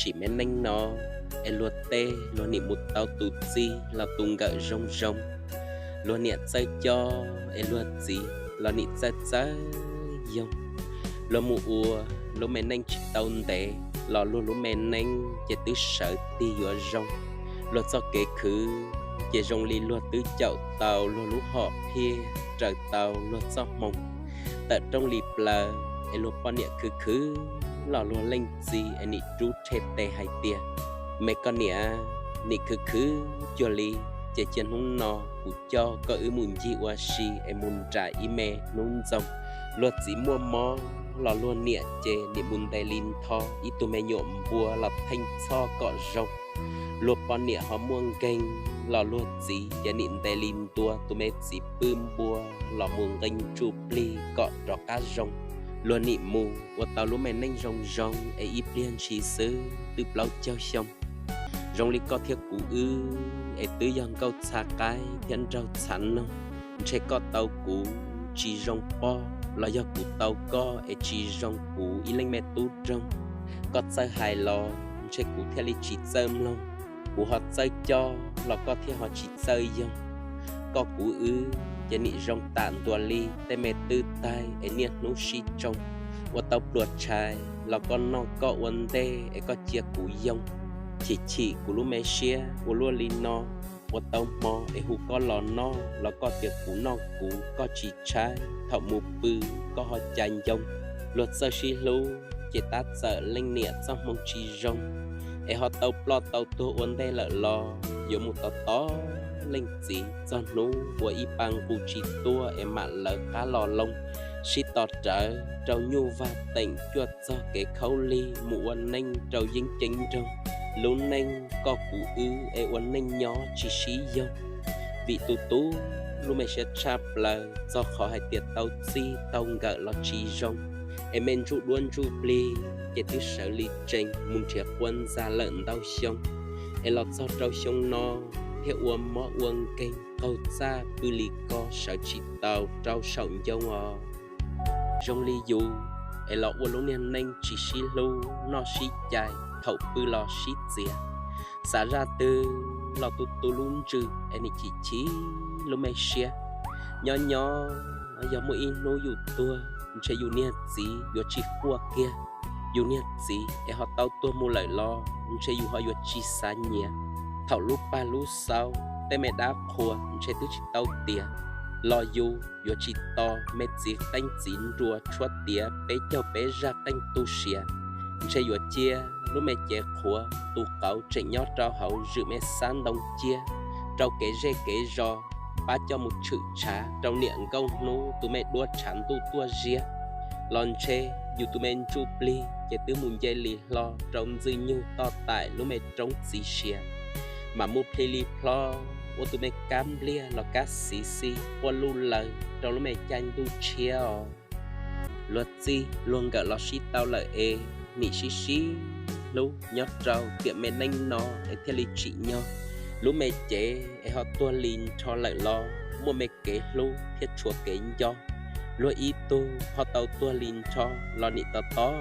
tim me neej no, es luag tej luag nim mus tau tus txij los tus nkawm zoo zoo. Luag niam txawj coj es luag txiv los nim txawj txawj yoog. Luag mus ua lub me neej tsis tau ntev los luag lub me neej ces twb sawv tig yuav zoo. Luag txoj kev khwv ces zoo li luag twb caum tau luag lub hom phiaj, raws tau luag txoj hmoo. Tawm rooj li plaws es luag poj niam khwv khwv los luag leej txiv es nim rub rhe tes hais tias, me koj niam, nim khwv khwv cuag li, ces cia hnub no kuv coj koj wb mus ncig ua si es mus nram ib me hnub ntxoo. Luag txiv muaj mob los luag niam ces nim mus ntes li ntho ib tug me nyuam npua los theej txhoj kom zoo. Luag poj niam ho muaj nkeeg los luag txiv ces nim ntes li ntua tus me txiv pw npua los mus nqee ntsuj plig kom rov qab zoo. Luag nim mus ua tau lub me neej zoo zoo es ib pliag ntshis xwb twb plaub caug xyoo. Zoo li koj thiab kuv wb es twb yog nkauj txha qaib thiab nraug txha noog, ntshe koj tau kuv tsis zoo poj los yog kuv tau koj es tsis zoo kuv ib leej me tub roog. Koj txawj hais los ntshe kuv thiaj li tsis txawj mloog, kuv ho txawj coj los koj thiaj ho tsis txawj yoog. Koj kuv wb ces nim zoo tam ntua li tej me twj taig es niaj hnub sib tsoo. Ua tau pluas tshais los koj noj koj ua ntej es koj cia kuv yoo. Chim chim kuv lub me siab ua luaj li no, ua tau hmo es hu koj los noj los koj tias kuv noj kuv, koj tsis tshaib, thaum mus pw koj ho ca ncoo. Luag txawj sib hlub ces tab txawm leej niam txoj hmoo tsis zoo, es ho tau ploj tau tuag ua ntej lawm los yuav mus tos tos leej txiv txog hnub ua ib pa nqus tsis tuaj es mam lawv qab los loo, sib tos rawv rau nyuj vag teem cuaj txog kev khaub lig mus ua neej rau yeeb ceeb nroog. Lub neej koj kuv wb es ua neej nyob tsis sib yoog, vim tus tub lub me siab tshaj plaws txog qhov hais tias tau txij tau nkawm los tsis zoo, es me ntsuj duab ntsuj plig ces twb sawv li tsees mus nrhiav quas ntxa lawm ntau xyoo, es los txog rau xyoo no thiaj ua mob ua nkeeg qaug txaj pw li ko sawv tsis tau rau saum ncoo os. Zoo li yus es los ua lub niag neej tsis sib hlub noj sib cais, thaum pw los sib txiav, xav zaj twg los tu tu lub ntsws es nim chim chim lub me siab. Nyob nyob yog muaj ib hnub yus tuag ntshe yus niag txiv yuav tsis quaj kiag, yus niag txiv es ho tau tuag mus lawm los ntshe yus ho yuav tsis xav nyiav. Thaum lub pag lub xaub tej me dab qhua ntshe twb tsis tau tiav, los yus yuav tsis tos me txiv qeej txiv nruas tshuab tiav peb caug peb zaj qeej tu siav. Ntshe yuav cia lub me cev qhuav tus qauv tseem nyob rau hauv zwm me xab ntoo ciab, rau kev zej kev zos pab coj mus tshwm tshav rau niam nkauj hnub tus me duab tshav ntuj tuaj ziab. Los ntshe yus tus me ntsuj plig ces twb mus nce li hlo rau ntxwg nyug toj taim lub me roob txiv siav, mam mus plhi li plho ua tus me kab npliaj los kab xiv xij quaj luj laws rau lub me caij ntuj tshiab os. Luag txij luag nkawm los sib tau lawm es nim sib sib hlub nyob rau tiam me neej no es thiaj li tsim nyog. Lub me cev es ho tuag li nrho lawm los muaj me kev hlub thiaj tshuav kev nco. Luag ib tug ho tau tuag li nrho los nim tos tos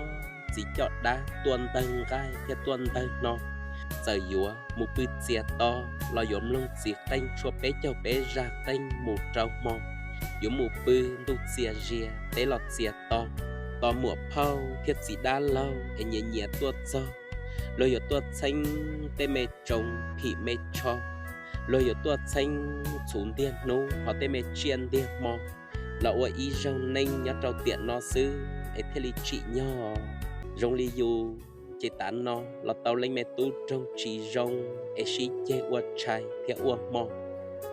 txiv coj dab tuaj ntawg nqaij thiab tuaj ntawg hno. Txawm yuav mus pw txias to los yuav mloog txiv qeej tshuab peb caug peb zaj qeej mus rau hmo. Yuav mus pw ntuj txias zias teb los txias to, tos muam phauj thiab txiv dab laug es nyias nyias tuaj txog. Luag yuav tuaj txheeb tej me tsoos phim me tsho, luag yuav tuaj txheeb txhuv ntiag hnub hos tej me tsiaj ntiag hmo los ua ib zaug neej nyob rau tiam no xwb es thiaj li tsim nyog. Zoo li yus ces tav no los tau leej me tub roog tsis zoo es sib ceg ua tshais thiab ua hmo.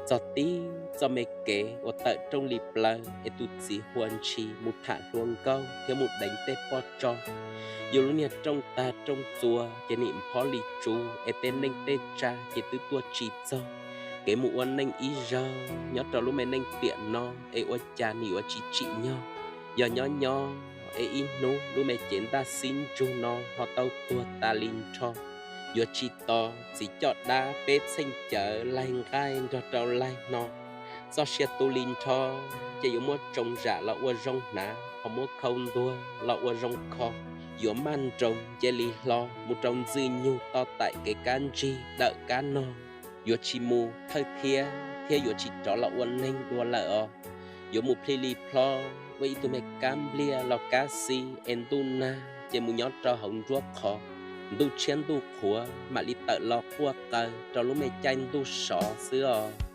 Txog tib txoj me kev uas tawm rooj li plaws es tus txiv huas ntshis mus tham hluas nkauj thiab mus deev tej poj tso. Yus lub niag rooj tag rooj txuas ces nim nphob li tsuv es tej neej tej tsa ces twb tuaj tsis txog. Kev mus ua neej ib zaug nyob rau lub me neej tiam no es ua cas nim yuav tsis tsim nyog. Yog nyob nyob es ib hnub lub me cev ntaj xib ntsug no ho tau tuag tas li nrho. Yuav tsis tos txiv coj dab peb txheej cawv laig nqaij nrog rau laig hno. Txoj sia tu li nrho ces yuav muab tsoo zam los ua zoo hnav, ho muab khau ntuag los ua zoo kho. yuav maj nroos cia li hlo mus rau Ntxwj Nyug toj taim kev kab ntsig dawm kab nog, yuav tsis mus thawj thiab, thiab yuav tsis rov los ua neeg dua lawm os. Yuav mus plhis li plhob ua ib tug me kab npliaj los kab xib es ntuj nag ces mus nyob rau hauv nruab qhov, ntuj tshiab ntuj qhuav mam li tawm los quaj qaws rau lub me caij ntuj sov xwb os.